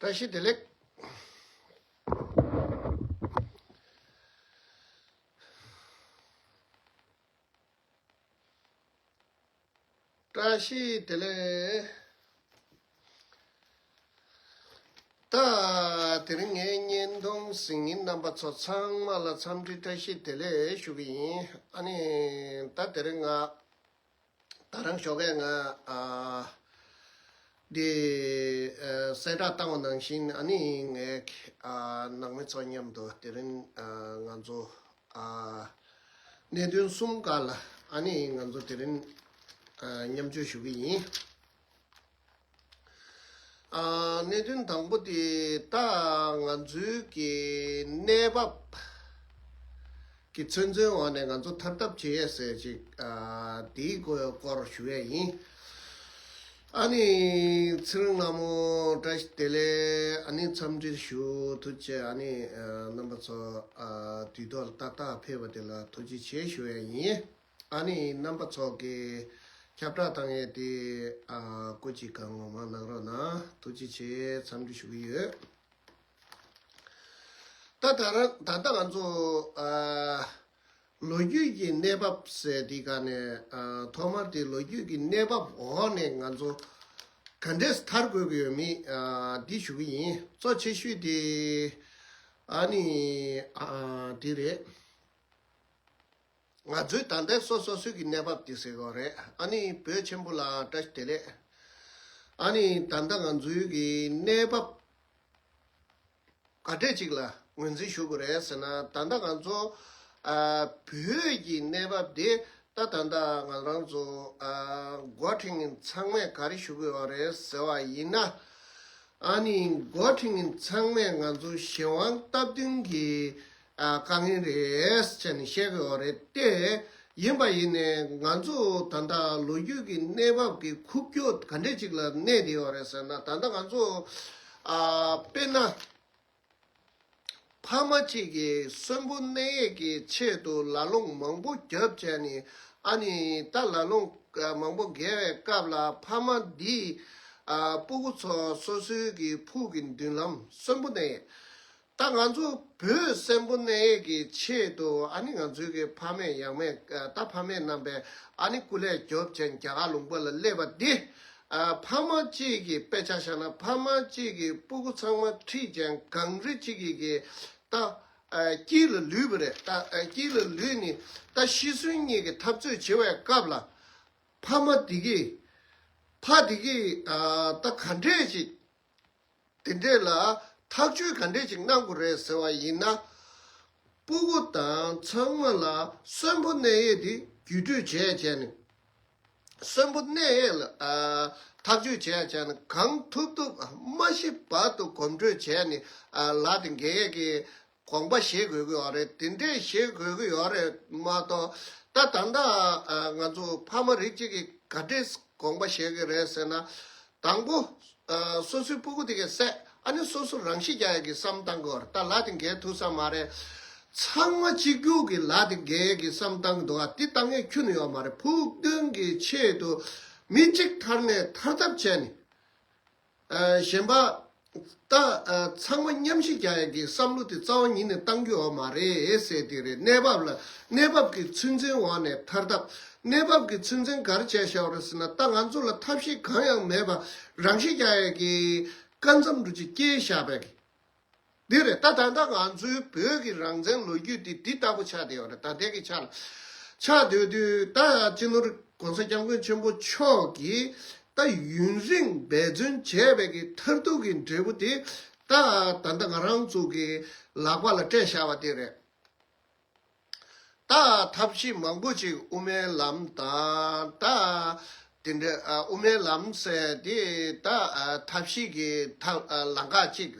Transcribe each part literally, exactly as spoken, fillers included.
བཀྲ་ཤིས་བདེ་ལེགས། བཀྲ་ཤིས་བདེ་ལེགས། ད་དེ་རིང་ངའི་བརྙན་ཐུང་གཟིགས་མཁན་རྣམ་པ་ཚོ་ཚང་མ་ལ་འཚམས་འདྲི་བཀྲ་ཤིས་བདེ་ལེགས་ཞུ་གི་ཡིན། ཨ་ནི་ད་དེ་རིང་ང་ད་རང་ཞོགས་ཀས་ང་ཨ་འདི་ཨ་གསལ་བསྒྲགས་བཏང་བ་ནང་བཞིན། ཨ་ནི་ངས་ཨ་ནང་མི་ཚོ་མཉམ་དུ་དེ་རིང་ཨ་ང་ཚོ་ཨ་གནད་དོན་གསུམ་སྒང་ལ་ཨ་ནི་ང་ཚོ་དེ་རིང་ཨ་མཉམ་སྤྱོད་ཞུ་གི་ཡིན། ཨ་གནད་དོན་དང་པོ་དེ་ད་ང་ཚོའི་གི་གནས་བབ་ཀྱི་ཚོད་འཛིན་འོག་ནས་ང་ཚོ་ཐར་ཐབས་བྱེད་ཡས་ཟེར་ཅིག་ཨ་དེའི་སྐོར་ཞུ་ཡས་ཡིན། ཨ་ནི་ཚེ་རིང་ལྷ་མོ་བཀྲ་ཤིས་བདེ་ལེགས། ཨ་ནི་འཚམས་འདྲི་ཞུ། ཐུགས་རྗེ་ཆེ། ཨ་ནི་ཨ་རྣམ་པ་ཚོ་ཨ་དུས་ཐོག་ཏག་ཏག་ཕེབས་པ་དེ་ལ་ཐུགས་རྗེ་ཆེ་ཞུ་ཡས་ཡིན། ཨ་ནི་རྣམ་པ་ཚོ་གི་ཁྱབ་བསྒྲགས་བཏང་ཡས་དེ་ཨ་སྐུ་མཁྱེན་གང་ངོ་མ་གནང་རོགས་གནང་། ཐུགས་རྗེ་ཆེ། འཚམས་འདྲི་ཞུ་གི་ཡོད། ད་ད་རང་ད་ལྟ་ང་ཚོ་ཨ་ལོ་རྒྱུས་ཀྱི་གནས་བབ་ཟེར་དེ་ག་ནས་ཨ་ཐོག་མར་དེ་ལོ་རྒྱུས་ཀྱི་གནས་བབ་འོག་ནས་ང་ཚོ་ག་འདྲས་ཐར་དགོས་ཀྱི་ཡོད་མེད་ཨ་འདི་ཞུ་གི་ཡིན། གཙོ་ཆེ་ཤོས་དེ་ཨ་ནི་ཨ་འདི་རེད། ང་ཚོའི་ད་ལྟའི་སོ་སོ་སོའི་གི་གནས་བབ་དེ་ཟེར་དགོས་རེད། ཨ་ནི་བོད་ཆེན་པོ་ལ་བཀྲ་ཤིས་བདེ་ལེགས། ཨ་ནི་ད་ལྟ་ང་ཚོའི་གི་གནས་བབ་ག་འདྲས་ཅིག་ལ་ངོས་འཛིན་ཞུ་དགོས་རེད་ཟེར་ན། ད་ལྟ་ང་ཚོ་ཨ་བོད་ཀྱི་གནས་བབ་དེ་ད་ད་ལྟ་ང་རང་ཚོ་ཨ་འགོ་ཁྲིད་མཁན་ཚང་མས་ག་རེ་ཞུ་གི་ཡོད་རེད་ཟེར་བ་ཡིན་ན། ཨ་ནི་འགོ་ཁྲིད་མཁན་ཚང་མས་ང་ཚོ་གཞན་དབང་སྟབས་བསྟུན་གྱི་ཨ་དཀའ་ངལ་རེད་ཟེར་ནས་བཤད་ཀྱི་ཡོད་རེད་དེ། ཡིན་པ་ཡིན་ནའི་ང་ཚོ་ད་ལྟ་ལོ་རྒྱུས་ཀྱི་གནས་བབ་ཀྱི་ཁུག་ཀྱོག་ག་འདྲས་ཅིག་ལ་གནས་བསྡད་ཡོད་རེད་ཟེར་ན། ད་ལྟ་ང་ཚོ་ཨ་དཔེར་ན་ཕ་མ་གཅིག་གིས་གསོན་པོ་གནས་ཡས་ཀྱི་ཆེད་དུ་ལ་ལུང་མང་པོ་རྒྱབ་བྱས་ནས། ཨ་ནི་ད་ལ་ལུང་མང་པོ་བརྒལ་བའི་སྐབས་ལ་ཕ་མ་འདིས་ཨ་སྤུ་གུ་ཚོ་སོ་སོའི་གི་ཕུགས་ཀྱི་མདུན་ལམ་གསོན་པོ་གནས་ཡས། ད་ང་ཚོ་བོད་གསོན་པོ་གནས་ཡས་ཀྱི་ཆེད་དུ་ཨ་ནི་ང་ཚོའི་གི་ཕ་མས་ཡང་མེད་ད་ཕ་མས་རྣམ་པས་ཨ་ནི་སྐུ་ལས་རྒྱོབ་བྱས་རྒྱ་གར་ལུང་པ་ལ་སླེབས་པ་འདི། ཨ་ཕ་མ་གཅིག་གི་དཔེ་ཆ་བཞག་ན་ཕ་མ་གཅིག་གི་སྤུ་གུ་ཚང་མ་ཁྲིད་ཅིང་གངས་རི་གཅིག་གི་གི་ད་ཨ་དཀྱིལ་ལ་ལུས་པ་རེད། ད་ཨ་དཀྱིལ་ལ་ལུས་ནས་ད་ཤི་གསོན་གཉིས་ཀྱི་འཐབ་རྩོད་བྱེད་པའི་སྐབས་ལ་ཕ་མ་འདི་གིས་ཕ་འདི་གིས་ཨ་ད་ག་འདྲས་ཅིག་དེ་འདྲས་ལ་ཐག་གཅོད་ག་འདྲས་ཅིག་གནང་དགོས་རེད་ཟེར་བ་ཡིན་ན། སྤུ་གུ་དང་ཚང་མ་ལ་གསོན་པོ་གནས་ཡས་དེ་བརྒྱུད་སྤྲོད་བྱས་བྱས་ནས། གསོན་པོ་གནས་ཡས་ལ་ཨ་ཐག་གཅོད་བྱས་བྱས་ནས། གང་ཐུབ་ཐུབ་མ་ཤི་བར་དུ་གོམ་བགྲོད་བྱས་ནས་ཨ་ལ་དེ་འགེལ་ཡས་ཀྱི་དགོངས་པ་བཞེས་དགོས་ཀྱི་ཡོད་རེད། དེ་འདྲས་བཞེས་དགོས་ཀྱི་ཡོད་རེད་མ་གཏོགས། ད་ད་ལྟ་ཨ་ང་ཚོ་ཕ་མ་རིགས་གཅིག་གིས་ག་འདྲས་དགོངས་པ་བཞེས་ཀྱི་རེད་ཟེར་ན། དང་པོ། ཨ་སོ་སོའི་སྤུ་གུ་དེ་གས་བསད། ཨ་ནི་སོ་སོ་རང་ཤི་རྒྱག་ཡག་གི་བསམ་བཏང་གི་ཡོད་རེད། ད་ལ་དེ་འགེལ་ཐུབ་ས་མ་རེད། ཚང་མ་གཅིག་གྱུར་གྱི་ལ་དེ་འགེལ་ཡག་གི་བསམ་བཏང་གི་འདུག་ག་དེ་བཏང་ཡས་ཁྱོན་ནས་ཡོད་མ་རེད། ཕུགས་འདུན་གྱི་ཆེད་དུ་མི་གཅིག་ཐར་ནས་ཐར་ཐབས་བྱས་ནས། ཨ་གཞན་པ་ད་ཨ་ཚང་མ་མཉམ་ཤི་རྒྱག་ཡག་གི་བསམ་བློ་དེ་རྩ་བ་ཉིད་ནས་བཏང་རྒྱུ་ཡོད་མ་རེད་ཟེར་དེ་རེད། གནས་བབ་ལ་གནས་བབ་ཀྱི་ཚོད་འཛིན་འོག་ནས་ཐར་ཐབས། གནས་བབ་ཀྱི་ཚོད་འཛིན་ག་རེ་བྱས་བཞག་པ་རེད་ཟེར་ན། ད་ང་ཚོ་ལ་ཐབས་ཤེས་གང་ཡང་མེད་པ་རང་ཤི་རྒྱག་ཡག་གི་སྐབས་མཚམས་འདྲ་ཅིག་སྐྱེལ་བཞག་པའི་གི་འདི་རེད། ད་ད་ལྟ་ང་ཚོའི་བོད་ཀྱི་རང་བཙན་ལོ་རྒྱུས་འདི་འདི་ལྟ་བུ་ཆགས་བསྡད་ཡོད་རེད། ད་ལྟའི་གི་ཆ་ལ་ཆགས་སྡོད་དུས། ད་སྤྱི་ནོར་༸གོང་ས་༸སྐྱབས་མགོན་ཆེན་པོ་མཆོག་གིས་ད་ཡུན་རིང་འབད་བརྩོན་བྱས་པའི་གི་མཐར་ཐུག་གི་འབྲས་བུ་དེ་ད་ད་ལྟ་ང་རང་ཚོ་གི་ལག་པ་ལ་སྤྲད་བཞག་པ་དེ་རེད། ད་ཐབས་ཤེས་མང་པོ་ཅིག་དབུ་མའི་ལམ་དང་། ད་དེ་འདྲ་ཨ་དབུ་མའི་ལམ་ཟེར་དེ་ད་ཨ་ཐབས་ཤེས་ཀྱི་ཐབས་ཨ་ལམ་ཁ་ཅིག་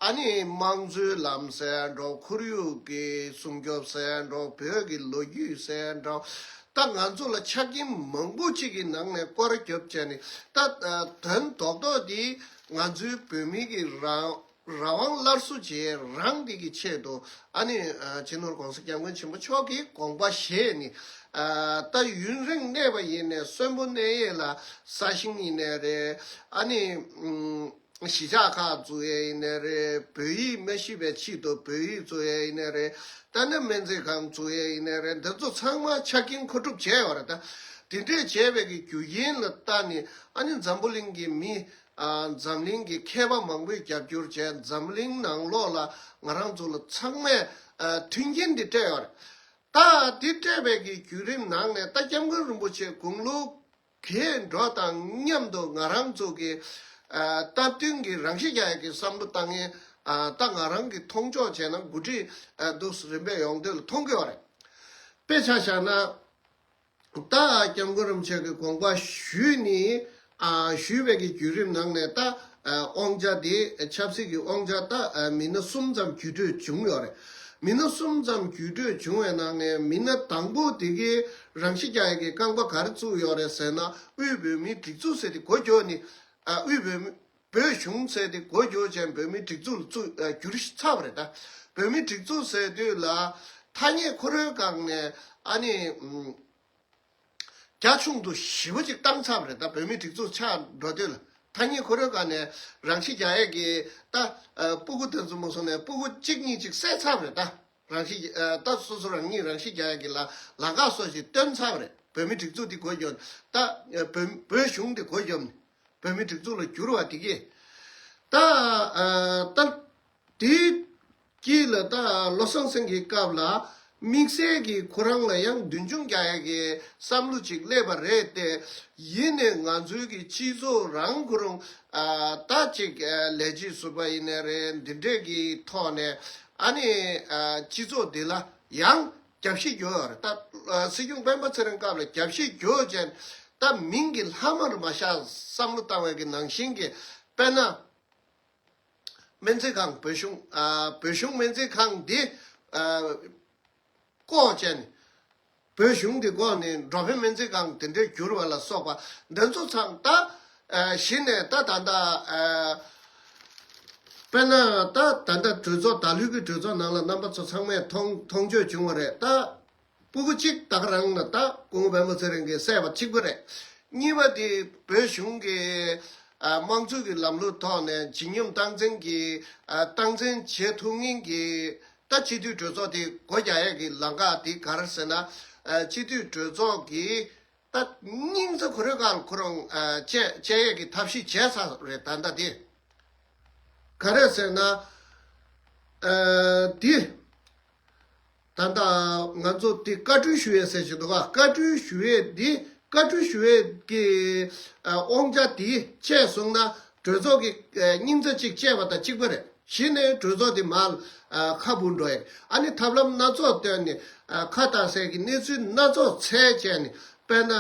ཨ་ནི་དམངས་གཙོའི་ལམ་ཟེར་འགྲོ། ཁོར་ཡུག་གི་སྲུང་སྐྱོབ་ཟེར་འགྲོ། བོད་ཀྱི་ལོ་རྒྱུས་ཟེར་འགྲོ། ད་ང་ཚོ་ལ་ཆ་རྐྱེན་མང་པོ་ཅིག་གི་ནང་ནས་སྐོར་ར་རྒྱབ་བྱས་ནས། ད་ཨ་དོན་རྡོག་རྡོག་འདི་ང་ཚོའི་བོད་མི་གི་རང་རང་དབང་སླར་གསོ་བྱེད་རང་འདི་གི་ཆེད་དུ། ཨ་ནི་ཨ་སྤྱི་ནོར་༸གོང་ས་༸སྐྱབས་མགོན་ཆེན་པོ་མཆོག་གིས་དགོངས་པ་བཞེས་ནས། ཨ་ད་ཡུན་རིང་གནས་པ་ཡིན་ནའི་གསོན་པོ་གནས་ཡས་ལ་ས་ཞིང་ཡིན་ནའི་རེད། ཨ་ནི་ཨུམ་ གཞིས་ཆགས་ཁག་བཙུགས་ཡས་ཡིན་ནའི་རེད། བོད་ཡིག་མ་ཤེས་པའི་ཆེད་དུ་བོད་ཡིག་བཙུགས་ཡས་ཡིན་ནའི་རེད། ད་ནི་སྨན་རྩིས་ཁང་བཙུགས་ཡས་ཡིན་ནའི་རེད། འདི་ཚོ་ཚང་མ་ཆ་རྐྱེན་མཁོ་སྒྲུབ་བྱས་ཡོད་རེད། ད་དེ་འདྲས་བྱས་པའི་གི་རྒྱུ་རྐྱེན་ལ་བལྟས་ནས་ཨ་ནི་འཛམ་བུ་གླིང་གི་མི། ཨ། འཛམ་གླིང་གི་མཁས་པ་མང་པོས་རྒྱབ་སྐྱོར་བྱས། འཛམ་གླིང་ནང་ལོགས་ལ་ང་རང་ཚོ་ལ་ཚང་མས་ཨ། མཐུན་རྐྱེན་འདི་སྤྲད་ཡོད་རེད། ད་འདི་སྤྲད་པའི་གི་བརྒྱུད་རིམ་ནང་ནས་ད་སྐྱབས་མགོན་རིན་པོ་ཆེ་དགུང་ལོ་རྒས་འགྲོ་དང་མཉམ་དུ་ང་རང་ཚོ་གི་ཨ། སྟབས་བསྟུན་གྱི་རང་ཤི་རྒྱག་ཡག་གི་བསམ་བློ་བཏང་མཁན། ཨ། ད་ང་རང་གི་མཐོང་ཕྱོགས་བྱས་ན་འགོ་ཁྲིད་ཨ། འདུག་རིམ་པས་ཡོང་དུས་ལ་མཐོང་གི་ཡོད་རེད། དཔེ་ཆ་བཞག་ན། ད་སྐྱབས་མགོན་རིན་པོ་ཆེ་གི་དགོངས་པ་ཞུས་ནས། ཨ། ཞུས་པའི་གི་བརྒྱུད་རིམ་ནང་ནས་ད་ཨ། དབང་ཆ་དེ། ཆབ་སྲིད་ཀྱི་དབང་ཆ་ད་ཨ། མི་སྣ་གསུམ་ཙམ་བརྒྱུད་སྤྲོད་བྱུང་ཡོད་རེད། མི་སྣ་གསུམ་ཙམ་བརྒྱུད་སྤྲོད་བྱུང་བའི་ནང་ནས་མི་སྣ་དང་པོ་དེ་གའི་རང་ཤི་རྒྱག་ཡས་ཀྱི་རྐང་པ་ག་རེ་བཙུགས་ཡོད་རེད་ཟེར་ན། དབུས་བོད་མིའི་སྒྲིག་འཛུགས་ཟེར་དེ་འགོ་རྒྱག་ནས། ཨ། དབུས་བོད་མི། བོད་གཞུང་ཟེར་དེ་འགོ་རྒྱག་བྱས་བོད་མིའི་སྒྲིག་འཛུགས་ལ་བཙུགས། ཨ། བསྒྱུར་ཚར་བ་རེད། ད་བོད་མིའི་སྒྲིག་འཛུགས་ཟེར་དུས་ལ་ཐ་སྙད་ཁོ་རང་སྒང་ནས་ཨ་ནི། ཨམ། རྒྱ་ཆུང་དུ་ཞེ་པོ་ཅིག་བཏང་ཚར་བ་རེད། ད་བོད་མིའི་སྒྲིག་འཛུགས་ཆགས་འགྲོ་དུས་ལ་ཐ་སྙད་ཁོ་རང་སྒང་ནས་རང་ཤི་རྒྱག་ཡས་ཀྱི། ད་ཨ། སྤུ་གུ་དེ་ཚོ་མ་སོང་ནས་སྤུ་གུ་གཅིག་གཉིས་ཅིག་བསད་ཚར་བ་རེད། ད་རང་ཤི། ཨ། ད་སོ་སོ་རང་ཉིད་རང་ཤི་རྒྱག་ཡས་ཀྱི་ལ་ལམ་ཁ་སོགས་ཤིག་སྟོན་ཚར་བ་རེད། བོད་མིའི་སྒྲིག་འཛུགས་དེ་འགོ་རྒྱག་ནས། ད་ཨ། བོད། བོད་གཞུང་དེ་འགོ་རྒྱག་ནས། བོད་མིའི་སྒྲིག་འཛུགས་ལ་བསྒྱུར་བ་དེ་གས། ད་ཨ། ད་དེའི་དཀྱིལ་ལ་ད་བློ་བཟང་སེང་གེའི་སྐབས་ལ་དམིགས་བསལ་གྱི་ཁོ་རང་ལ་ཡང་མདུན་མཆོང་རྒྱག་ཡག་གི་བསམ་བློ་ཅིག་སླེབས་པ་རེད་དེ། ཡིན་ནའི་ང་ཚོའི་གི་སྤྱི་ཚོགས་རང་ཁོ་རང་ཨ། ད་ཅིག་ཨ། ལས་བྱེད་ཟུར་པ་ཡིན་ནའི་རེད། འདི་འདྲས་ཀྱི་ཐོག་ནས་ཨ་ནི་ཨ། སྤྱི་ཚོགས་འདི་ལ་ཡང་རྒྱབ་བཤིག་ཡོད་རེད། ད་ཨ། སྲིད་སྐྱོང་སྤེན་པ་ཚེ་རིང་སྐབས་ལ་རྒྱབ་བཤིག་ཡོད་ཅན། ད་མིང་གི་ལྷག་མ་རུ་མ་བཞག་བསམ་བློ་བཏང་བའི་གི་ནང་བཞིན་གྱི། དཔེར་ན། སྨན་རྩིས་ཁང་། བོད་གཞུང་། ཨ། བོད་གཞུང་སྨན་རྩིས་ཁང་འདི་ཨ། བཀོག་བྱས་ནས། བོད་གཞུང་འདི་བཀོག་ནས་འགྲོ་ཕན་སྨན་རྩིས་ཁང་དེ་འདྲས་བསྒྱུར་བ་ལ་སོགས་པ་འདི་ཚོ་ཚང་ད། ཨ། གཞི་ནས་ད་ད་ལྟ། ཨ། དཔེར་ན་ད་ད་ལྟ་གྲོས་ཚོགས། ད་ལོའི་གི་གྲོས་ཚོགས་ནང་ལ་རྣམ་པ་ཚོ་ཚང་མས་མཐོང་མཐོང་ཆོས་བྱུང་བ་རེད། ད་སྤུ་གུ་གཅིག་ད་ག་རང་ལ་ད་སྐུ་ངོ་སྤེན་པ་ཚེ་རིང་གིས་བསད་པ་གཅིག་པ་རེད། གཉིས་པ་དེ་བོད་གཞུང་གི་ཨ། དམངས་གཙོ་གི་ལམ་ལུགས་ཐོག་ནས་བྱིན་སྙོམས་སྟངས་འཛིན་གྱི། ཨ། སྟངས་འཛིན་བྱེད་ཐུབ་མཁན་གྱི། ད་སྤྱི་འཐུས་གྲོས་ཚོགས་དེ་སྒོ་རྒྱག་ཡས་ཀྱི་ལམ་ཁ་དེ་ག་རེ་ཟེར་ན། ཨ། སྤྱི་འཐུས་གྲོས་ཚོགས་ཀྱི་ད་སྙིང་རྩ་ཁོ་རང་སྒང་ཁོ་རང་ཨ། བཅད་བཅད་ཡས་ཀྱི་ཐབས་ཤེས་བྱས་ཚར་རེད། ད་ལྟ་དེ་ག་རེ་ཟེར་ན། ཨ། དེ་ད་ལྟ་ང་ཚོ་དེ་བཀའ་འཁྲོལ་ཞུ་ཡས་ཟེར་གྱི་འདུག་ག་བཀའ་འཁྲོལ་ཞུ་ཡས་དེ། བཀའ་འཁྲོལ་ཞུ་ཡས་ཀྱི་ཨ། དབང་ཆ་དེ་བཅད་སོང་ན་གྲོས་ཚོགས་ཀྱི་ཨ། སྙིང་རྩ་གཅིག་བཅད་པ་དང་གཅིག་པ་རེད། གཞི་ནས་གྲོས་ཚོགས་དེ་མར་ཨ། ཁ་སྦུབ་འགྲོ་ཡས། ཨ་ནི་ཐབས་ལམ་སྣ་ཚོགས་བཏོན་ནས་ཨ། ཁ་བཏགས་སའི་གི་གནས་ཚུལ་སྣ་ཚོགས་འཚོལ་བྱས་ནས། དཔེར་ན་ཨ།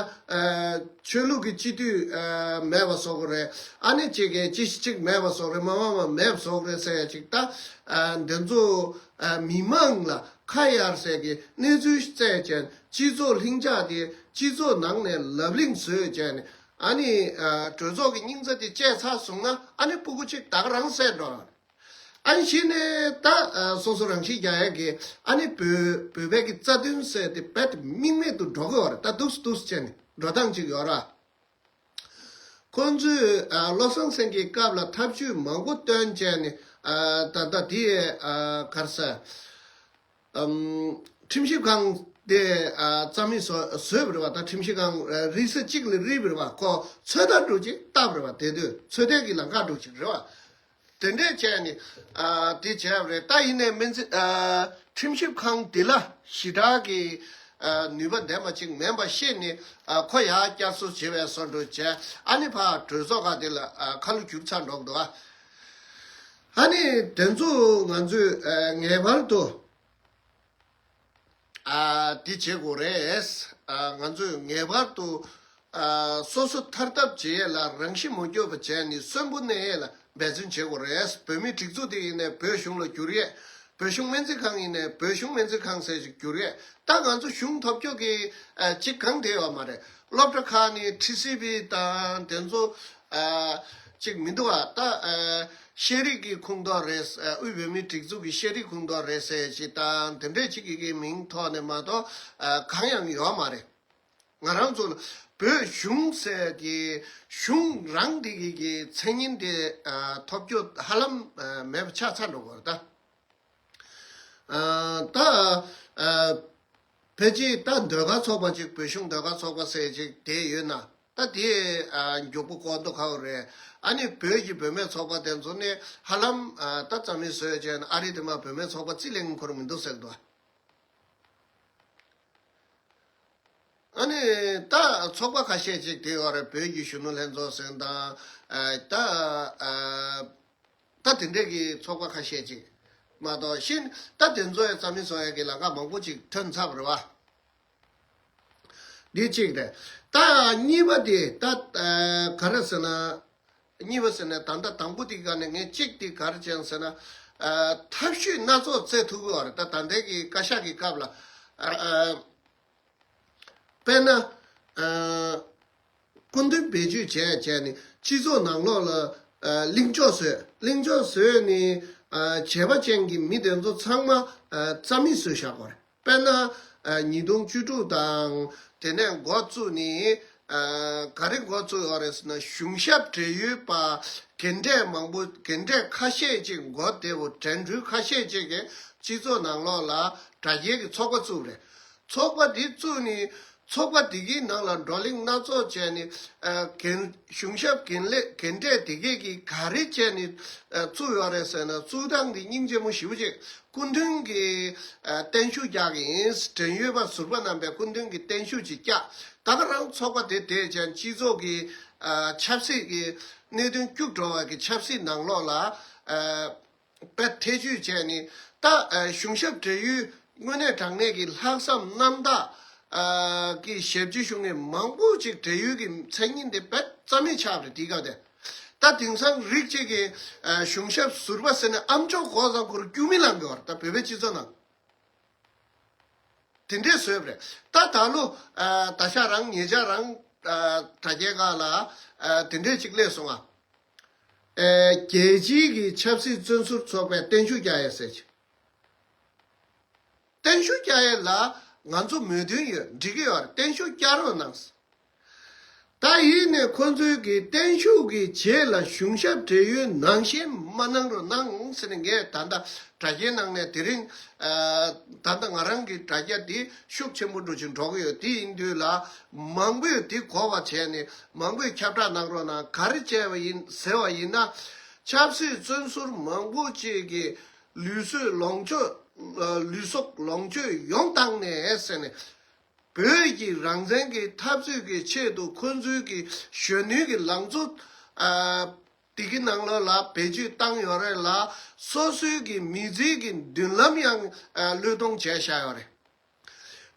ཆོས་ལུགས་ཀྱི་སྤྱི་འཐུས་ཨ། མེད་པ་བཟོ་དགོས་རེད། ཨ་ནི་གཅིག་གི་སྤྱི་གཅིག་མེད་པ་བཟོ་དགོས་རེད། མ་མ་མ་མེད་པ་བཟོ་དགོས་རེད་ཟེར་ཡས་ཅིག་ད་ཨ། འདི་ཚོ་ཨ། མི་མང་ལ་ཁ་གཡར་སའི་གི་གནས་ཚུལ་བཙལ་བྱས་ནས། སྤྱི་ཚོགས་ལྷིང་འཇགས་དེ་སྤྱི་ཚོགས་ནང་ནས་ལབ་གླེང་བཟོས་བྱས་ནས། ཨ་ནི་ཨ། གྲོས་ཚོགས་ཀྱི་སྙིང་རྩ་དེ་བཅད་ཚར་སོང་ན་ཨ་ནི་སྤུ་གུ་གཅིག་ད་ག་རང་བསད་འགྲོ། ཨ་ནི་གཞི་ནས་ད་ཨ། སོ་སོ་རང་ཤི་རྒྱག་ཡས་ཀྱི་ཨ་ནི་བོད་བོད་པའི་གི་རྩ་དོན་ཟེར་དེ་རྦད་དེ་དམིགས་མེད་དུ་འགྲོ་གི་ཡོད་རེད། ད་འདུག་སེ་འདུག་སེ་བྱས་ནས་འགྲོ་སྟངས་ཅིག་ཡོད་རེད། ཁོང་ཚོས་ཨ། བློ་བཟང་སེང་གེའི་སྐབས་ལ་ཐབས་ཇུས་མང་པོ་བཏོན་བྱས་ནས། ཨ། ད་ལྟ་དེ་ཨ། ག་རེ་ཟེར། ཨམ། ཁྲིམས་ཞིབ་ཁང་དེ་ཨ། རྩ་མེད་བཟོ་བཟོས་པ་རེད་པ། ད་ཁྲིམས་ཞིབ་ཁང་ཨ། རིགས་ས་གཅིག་ལ་རིགས་པ་རེད་པ། ཁོ་ཚོད་ལྟ་འདྲ་ཅིག་བཏང་བ་རེད་པ། དེ་དུས་ཚོད་ལྟའི་གི་ལམ་ཁ་འདྲ་ཅིག་རེད་པ། དེ་འདྲས་བྱས་ནས་ཨ། དེ་བྱས་པ་རེད། ད་ཡིན་ནའི་སྨན་རྩིས་ཨ། ཁྲིམས་ཞིབ་ཁང་དེ་ལ་ཞེ་དྲག་གི་ཨ། ནུས་པ་ལྡན་པ་ཅིག་མིན་པ་ཤེས་ནས་ཨ། ཁོ་ཡར་བསྐྱར་གསོ་བྱེད་པའི་བཟོ་འདྲ་བྱས། ཨ་ནི་ཕར་གྲོས་ཚོགས་ཁག་དེ་ལ་ཨ། ཁ་ལོ་བསྒྱུར་ཚར་འགྲོ་གི་འདུག་ཨ། ཨ་ནི་དེ་ཚོ་ང་ཚོས་ཨ། ངེས་པར་དུ་ཨ། དེ་བྱེད་དགོས་རེད། ཨ། ང་ཚོས་ངེས་པར་དུ་ཨ། སོ་སོ་ཐར་ཐབས་བྱེད་ཡས་ལ་རང་ཤི་མ་རྒྱག་པ་བྱས་ནས་གསོན་པོ་གནས་ཡས་ལ་འབད་བརྩོན་བྱེད་དགོས་རེད། བོད་མིའི་སྒྲིག་འཛུགས་དེ་ཡིན་ནའི་བོད་གཞུང་ལ་བསྒྱུར་ཡས། བོད་གཞུང་སྨན་རྩིས་ཁང་ཡིན་ནའི་བོད་གཞུང་སྨན་རྩིས་ཁང་ཟེར་ཞིག་བསྒྱུར་ཡས། ད་ང་ཚོ་གཞུང་ཐོབ་ཆོག་གི་ཨ། ཅིག་གང་དེ་ཡོད་མ་རེད། སློབ་གྲྭ་ཁག་ནས་ཊི་སི་བི་དང་དེ་ཚོ་ཨ། ཅིག་མི་འདུག་ཨ། ད་ཨ། ཤེས་རིག་གི་ཁོངས་གཏོགས་རེད། ཨ། དབུས་བོད་མིའི་སྒྲིག་འཛུགས་ཀྱི་ཤེས་རིག་ཁོངས་གཏོགས་རེད་ཟེར་ཞིག་དང་དེ་འདྲས་ཅིག་གི་གི་མིང་ཐོག་ནས་མ་གཏོགས་ཨ། གང་ཡང་ཡོད་མ་རེད། ང་རང་ཚོ་ལ་ བོད་གཞུང་ཟེར་གྱི་གཞུང་རང་དེ་གི་གི་མཚན་སྙན་དེ་ཨ་ཐོབ་རྒྱུ་ཧ་ལམ་ཨ་མེད་པ་ཆགས་ཚར་འགྲོ་གི་རེད་ད། ཨ་ད་ཨ་ཕལ་ཆེར་ད་ཟློས་གར་ཚོགས་པ་ཅིག་བོད་གཞུང་ཟློས་གར་ཚོགས་པ་ཟེར་ཅིག་དེ་ཡོད་ན། ད་དེ་ཨ་མགྱོགས་པོ་སྐོར་མདོ་ཁ་བོ་རེད། ཨ་ནི་བོད་ཀྱི་བུད་མེད་ཚོགས་པ་དེ་ཚོ་ནི་ཧ་ལམ་ཨ་ད་རྩ་མེད་བཟོས་བྱས་ཨ་རི་དེ་མ་བུད་མེད་ཚོགས་པ་རྩིས་ལེན་ཁོར་མི་འདུག་ཟེར་གི་འདུག་ཨ་ནི་ད་ཚོགས་པ་ཁ་ཤས་ཅིག་དེ་ཡོད་རེད། བོད་ཀྱི་གཞོན་ནུ་ལྷན་ཚོགས་ཟེར་དང་ཨ་ད་ཨ་ད་དེ་འདྲས་ཀྱི་ཚོགས་པ་ཁ་ཤས་ཅིག་མ་གཏོགས་ཤིན་ད་དེ་ཚོ་ཡང་རྩ་མེད་བཟོ་ཡ་གི་ལམ་ཁ་མང་པོ་ཅིག་ཐོན་ཚར་བ་རེད་བ། འདི་གཅིག་རེད། ད་གཉིས་པ་དེ་ད་ཨ་ག་རེ་ཟེར་ན། གཉིས་པ་ཟེར་ན་ད་ལྟ་དང་པོ་དེ་ག་ནས་ངས་གཅིག་དེ་ག་རེ་བྱས་ཟེར་ན། ཨ་ཐབས་ཤེས་སྣ་ཚོགས་བཙལ་ཐུབ་ཀྱི་ཡོད་རེད། ད་ད་ལྟའི་གི་བཀའ་ཤག་གི་སྐབས་ལ་ཨ་ཨ་དཔེར་ན་ཨ་སྐུ་མདུན་བེད་སྤྱོད་བྱས་བྱས་ནས་སྤྱི་ཚོགས་ནང་ལོགས་ལ་ཨ་གླེང་ཕྱོགས་བཟོས། གླེང་ཕྱོགས་བཟོས་ནས་ཨ་བྱས་པ་ཅན་གྱི་མི་དེ་ཚོ་ཚང་མ་ཨ་རྩ་མེད་བཟོས་བཞག་པ་རེད། དཔེར་ན་ཨ་ཉིས་སྟོང་བཅུ་དྲུག་དང་དེ་ནས་འགོ་བཙུགས་ནས་ཨ་ག་རེ་འགོ་བཙུགས་ཡོད་རེད་ཟེར་ན། གཞུང་ཞབས་འབྲེལ་ཡོད་པ་རྒན་གྲས་མང་པོ་རྒན་གྲས་ཁ་ཤས་ཅིག་འགོ་བདེ་བོ་དྲན་འཕྲུལ་ཁ་ཤས་ཅིག་གིས་སྤྱི་ཚོགས་ནང་ལོགས་ལ་དྲ་རྒྱའི་གི་ཚོགས་པ་བཙུགས་རེད། ཚོགས་པ་འདི་བཙུགས་ནས་ཚོགས་པ་འདི་གི་ནང་ལ་བགྲོ་གླེང་སྣ་ཚོགས་བྱས་ནས་ཨ་རྒན་གཞུང་ཞབས་རྒན་ལས་རྒན་གྲས་དེ་གས་ཀྱིས་ག་རེ་བྱས་ནས་ཨ་བཙུགས་ཡོད་རེད་ཟེར་ན། བཙུགས་སྟངས་འདི་སྙིང་རྗེ་མོ་ཞེ་པོ་ཅིག་སྐུ་མདུན་གྱི་ཨ་བརྟན་བཞུགས་རྒྱག་གི་ཡིན། དྲན་ཡོད་པ་ཟུར་པ་རྣམ་པས་སྐུ་མདུན་གྱི་བརྟན་བཞུགས་ཅིག་བསྐྱལ། ད་ག་རང་ཚོགས་པ་དེ་དེ་བྱས་སྤྱི་ཚོགས་ཀྱི་ཨ་ཆབ་སྲིད་ཀྱི་གནད་དོན་སྐྱུག་བྲོ་བ་གི་ཆབ་སྲིད་ནང་ལོགས་ལ་ཨ་དཔེ་ཐེ་བྱུས་བྱས་ནས་ད་ཨ་གཞུང་ཞབས་འབྲེལ་ཡོད་དངོས་གནས་དྲང་གནས་ཀྱི་ལྷག་བསམ་རྣམ་དག་ཨ་གི་ཞབས་ཕྱི་ཞུ་མཁན་མང་པོ་ཅིག་བགྲེས་ཡོལ་གྱི་མཚན་སྙན་དེ་དཔེ་རྩ་མེད་ཆགས་པ་རེད། དེའི་སྐབས་དེ་ད་དེང་སང་རིགས་གཅིག་གི་ཨ་གཞུང་ཞབས་ཟུར་པ་ཟེར་ནས་ཨ་མཆོག་གོ་ས་ཁོར་སྐྱུག་མི་ལངས་གི་བར་ད་བོད་པའི་སྤྱི་ཚོགས་ནང་དེ་འདྲས་བཟོས་པ་རེད། ད་ད་ལོ་ཨ་ད་ཆ་རང་ཉེ་ཆར་རང་ཨ་དྲ་རྒྱའི་སྒང་ལ་ཨ་དེ་འདྲས་ཅིག་སླེབས་སོང་ང་། ཨེ་རྒྱལ་སྤྱིའི་གི་ཆབ་སྲིད་བཙོན་ཟུར་ཚོགས་པས་བརྟན་བཞུགས་བསྐྱལ་ཡས་ཟེར་གྱི། བརྟན་བཞུགས་བསྐྱལ་ཡས་ལ་ང་ཚོ་མོས་མཐུན་ཡོད། འགྲིག་གི་ཡོད་རེད། བརྟན་བཞུགས་བསྐྱལ་རོགས་གནང་། ད་ཡིན་ནས་ཁོ་ཚོའི་གི་བརྟན་བཞུགས་ཀྱི་རྗེས་ལ་གཞུང་ཞབས་བགྲེས་ཡོལ་ནང་བཞིན་མ་གནང་རོགས་གནང་ཟེར་ནས་ངས་ད་ལྟ་དྲ་རྒྱའི་ནང་ནས་དེ་རིང་ཨ་ད་ལྟ་ང་རང་གི་དྲ་རྒྱ་འདི་ཤུགས་ཆེན་པོ་འགྲོ་བཞིན་འགྲོ་གི་ཡོད། དེ་ཡིན་དུས་ལ་མང་པོས་འདི་གོ་བ་བྱས་ནས་མང་པོས་ཁྱབ་བསྒྲགས་གནང་རོགས་གནང་། ག་རེ་བྱས་པ་ཡིན་ཟེར་བ་ཡིན་ན། ཆབ་སྲིད་བཙོན་ཟུར་མང་པོ་ཅིག་གིས་ལུས་སྲོག་ལོངས་སྤྱོད་ལུས་སྲོག་ལོངས་སྤྱོད་ཡོངས་བཏང་ནས་ཟེར་ནས་བོད་ཀྱི་རང་བཙན་གྱི་འཐབ་རྩོད་ཀྱི་ཆེད་དུ་ཁོ་ཚོའི་གི་གཞོན་ནུའི་གི་ལང་ཚོ་ཨ་དེ་གི་ནང་ལོགས་ལ་བེད་སྤྱོད་བཏང་ཡོད་རེད་ལ། སོ་སོའི་གི་མི་ཚེའི་གི་མདུན་ལམ་ཡང་ཨ་བློས་གཏོང་བྱས་བཞག་ཡོད་རེད།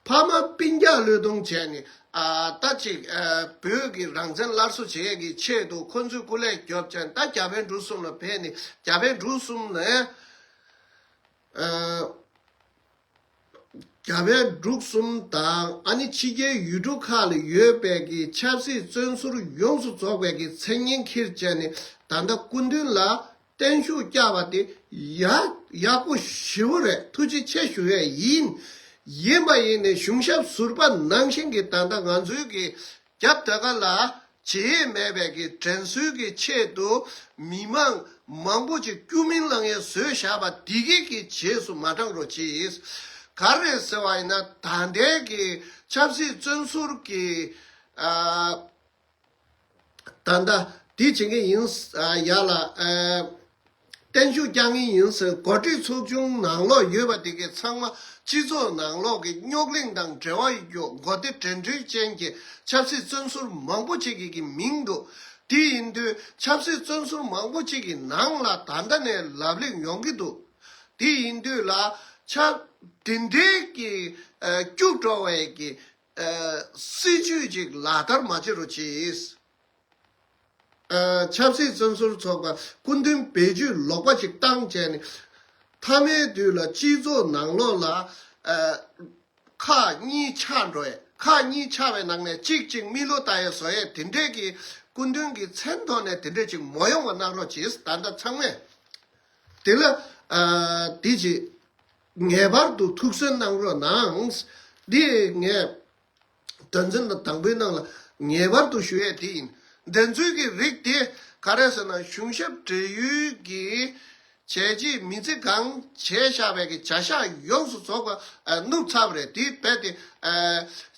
ཕ་མ་སྤུན་ཀྱག་བློས་གཏོང་བྱས་ནས་ཨ་ད་ཅིག་ཨ་བོད་ཀྱི་རང་བཙན་སླར་གསོ་བྱེད་ཡས་ཀྱི་ཆེད་དུ་ཁོ་ཚོའི་སྐུ་ལས་རྒྱོབ་ཅན་ད་རྒྱ་བལ་འབྲུག་གསུམ་ལ་ཕེབས་ནས་རྒྱ་བལ་འབྲུག་གསུམ་ནས་ཨ་རྒྱ་བལ་འབྲུག་གསུམ་དང་ཨ་ནི་ཕྱི་རྒྱལ་ཡུལ་གྲུ་ཁག་ལ་ཡོད་པའི་གི་ཆབ་སྲིད་བཙོན་ཟུར་ཡོངས་སུ་རྫོགས་པའི་གི་མཚན་སྙན་འཁྱེར་བྱས་ནས་ད་ལྟ་སྐུ་མདུན་ལ་བརྟན་བཞུགས་བསྐྱལ་བ་དེ་ཡག་ཡག་པོ་ཞེ་པོ་རེད། ཐུགས་རྗེ་ཆེ་ཞུ་ཡས་ཡིན། ཡིན་པ་ཡིན་ནས་གཞུང་ཞབས་ཟུར་པ་ནང་བཞིན་གྱི་ད་ལྟ་ང་ཚོའི་གི་རྒྱབ་ད་ག་ལ་བྱེད་ཡས་མེད་པའི་གི་དྲན་གསོའི་གི་ཆེད་དུ་མི་མང་མང་པོ་ཅིག་སྐྱུག་མིང་ལངས་ཡས་བཟོས་བཞག་པ་འདི་གི་གི་རྗེས་སུ་མ་འབྲང་རོགས་གྱིས། ག་རེ་ཟེར་བ་ཡིན་ན་ད་ལྟའི་གི་ཆབ་སྲིད་བཙོན་ཟུར་གི་ཨ། ད་ལྟ་འདི་བྱེད་མཁན་ཡིན་ཡ་ལ་བརྟན་བཞུགས་བསྐྱང་མཁན་ཡིན་ཟེར་འགོ་ཁྲིད་ཚོགས་ཆུང་ནང་ལོགས་ཡོད་པ་དེ་གས་ཚང་མ་སྤྱི་ཚོགས་ནང་ལོགས་ཀྱི་རྙོག་གླེང་དང་འབྲེལ་བ་ཡོད་མགོ་བདེ་དྲན་འཕྲུལ་ཅན་གྱི་ཆབ་སྲིད་བཙོན་ཟུར་མང་པོ་ཅིག་གི་གི་མིང་འདུག་དེ་ཡིན་དུས་ཆབ་སྲིད་བཙོན་ཟུར་མང་པོ་ཅིག་གི་ནང་ལ་ད་ལྟ་ནས་ལབ་གླེང་ཡོང་གི་འདུག་དེ་ཡིན་དུས་ལ་ཆབ་དེ་འདྲའི་གི་སྐྱུག་བྲོ་བའི་གི་སྲིད་ཇུས་ཅིག་ལག་བསྟར་མ་བྱེད་རོགས་གྱིས། ཆབ་སྲིད་བཙོན་ཟུར་ཚོགས་པ་སྐུ་མདུན་བེད་སྤྱོད་ལོག་པ་ཅིག་བཏང་བྱས་ནས་མཐའ་མའི་དུས་ལ་སྤྱི་ཚོགས་ནང་ལོགས་ལ་ཁག་གཉིས་ཆགས་འགྲོ་ཡས། ཁག་གཉིས་ཆགས་པའི་ནང་ནས་གཅིག་གཅིག་མིག་ལོག་ལྟ་ཡས་བཟོ་ཡས་དེ་འདྲས་ཀྱི་སྐུ་མདུན་གྱི་མཚན་ཐོག་ནས་དེ་འདྲས་ཅིག་མ་ཡོང་བ་གནང་རོགས་གྱིས། ད་ལྟ་ཚང་མས་དེ་ལ་དེ་ཅིག་ངེས་པར་དུ་ཐུགས་སྣང་གནང་རོགས་གནང་། འདི་ངས་དོན་ཚན་དང་དང་པོའི་ནང་ལ་ ངེས་པར་དུ་ཞུ་ཡས་དེ་ཡིན། བདེན་འཚོལ་གྱི་རིགས་དེ་ག་རེ་ཟེར་ན། གཞུང་ཞབས་འབྲེལ་ཡོད་ཀྱི་བྱས་རྗེས་མི་ཚེ་གང་བྱས་བཞག་པའི་གི་བྱ་གཞག་ཡོངས་སུ་རྫོགས་པ་ཨ་ནུབ་ཚར་བ་རེད། དེ་རྦད་དེ་ཨ་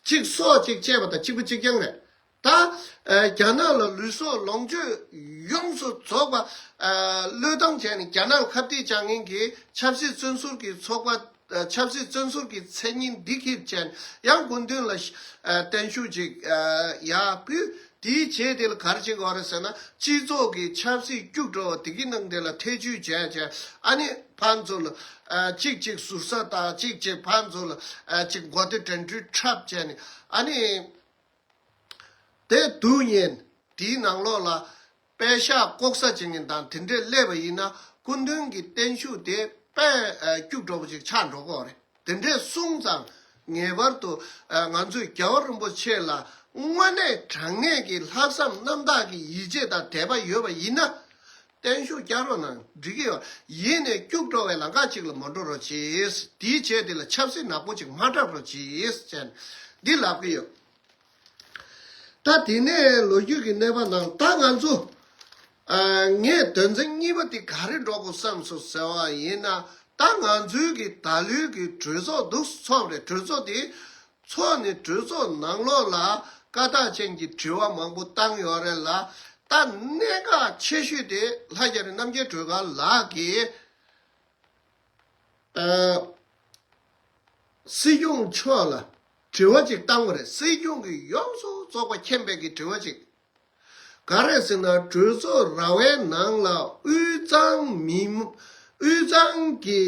གཅིག་སྲོག་གཅིག་བཅད་པ་དང་གཅིག་པ་གཅིག་རྐྱང་རེད། ད་ཨ་རྒྱ་ནག་ལ་ལུས་སྲོག་ལོངས་སྤྱོད་ཡོངས་སུ་རྫོགས་པ་ཨ་བློས་བཏང་བྱས་ནས། རྒྱ་ནག་ལ་ཁ་གཏད་བཅག་མཁན་གྱི་ཆབ་སྲིད་བཙོན་ཟུར་གྱི་ཚོགས་པ། ཆབ་སྲིད་བཙོན་ཟུར་གྱི་མཚན་སྙན་འདི་འཁྱེར་བྱས་ནས་ཡང་སྐུ་མདུན་ལ་བརྟན་བཞུགས་ཅིག་ཡར་ཕུལ། དེའི་རྗེས་དེ་ལ་ག་རེ་བྱེད་དགོས་རེད་ཟེར་ན། སྤྱི་ཚོགས་ཀྱི་ཆབ་སྲིད་སྐྱུག་བྲོ་བ་དེ་གི་ནང་དེ་ལ་ཐེ་བྱུས་བྱས་བྱས། ཨ་ནི་ཕར་ཚུར་ལ་གཅིག་གཅིག་ཟུར་ཟ་དང་། གཅིག་གཅིག་ཕར་ཚུར་ལ་གཅིག་མགོ་བདེ་དྲན་འཕྲུལ་འཁྲབ་བྱས་ནས། ཨ་ནི། དེ་སྡུག་བསྔལ་དེའི་ནང་ལོགས་ལ་པད་ཤག་ལྐོག་ཟ་བྱེད་མཁན་དང་དེ་འདྲས་སླེབས་པ་ཡིན་ན། སྐུ་མདུན་གྱི་བརྟན་བཞུགས་དེ་དཔེ་ཨ་སྐྱུག་བྲོ་པོ་ཅིག་ཆགས་འགྲོ་གི་ཡོད་རེད། དེ་འདྲས་གསུངས་ཙང་ངེས་པར་དུ་ཨ་ང་ཚོས་རྒྱལ་བ་རིན་པོ་ཆེ་ལ་དངོས་གནས་དྲང་གནས་ཀྱི་ལྷག་བསམ་རྣམ་དག་གི་ཡིད་ཆེས་དང་དད་པ་ཡོད་པ་ཡིན་ན། བརྟན་བཞུགས་བསྐྱལ་རོགས་གནང་། འགྲིག་གི་ཡོད། ཡིན་ནའི་སྐྱུག་བྲོ་བའི་ལམ་ཁ་ཅིག་ལ་མ་འགྲོ་རོགས་གྱིས། དེའི་རྗེས་དེ་ལ་ཆབ་སྲིད་ནག་པོ་ཅིག་མ་འཁྲབ་རོགས་གྱིས་ཟེར་ནས་འདི་ལབ་ཀྱི་ཡོད། ད་དེ་ནས་ལོ་རྒྱུས་ཀྱི་གནས་བབ་ནང་ད་ང་ཚོ་ཨ་ངས་དོན་ཚན་གཉིས་པ་དེ་ག་རེ་འགྲོ་དགོས་བསམ་སོང་ཟེར་བ་ཡིན་ན། ད་ང་ཚོའི་གི་ད་ལོའི་གི་གྲོས་ཚོགས་འདུག་ཚོགས་རེད། གྲོས་ཚོགས་དེ་ཚོགས་ནས་གྲོས་ཚོགས་ནང་ལོགས་ལ་བཀའ་རྟགས་ཅན་གྱི་དྲི་བ་མང་པོ་བཏང་ཡོད་རེད་ལ། ད་གནད་འགག་ཆེ་ཤོས་དེ་ལྷ་རྒྱ་རི་རྣམ་རྒྱལ་སྒྲོལ་དཀར་ལགས་ཀྱིས་ཨ་སྲིད་སྐྱོང་མཆོག་ལ་དྲི་བ་ཅིག་བཏང་བ་རེད། སྲིད་སྐྱོང་གིས་ཡོངས་སུ་རྫོགས་པ་མཁྱེན་པའི་གི་དྲི་བ་ཅིག་ག་རེ་ཟེར་ན། གྲོས་ཚོགས་ར་བའི་ནང་ལ་དབུས་གཙང་མི་དབུས་གཙང་གི་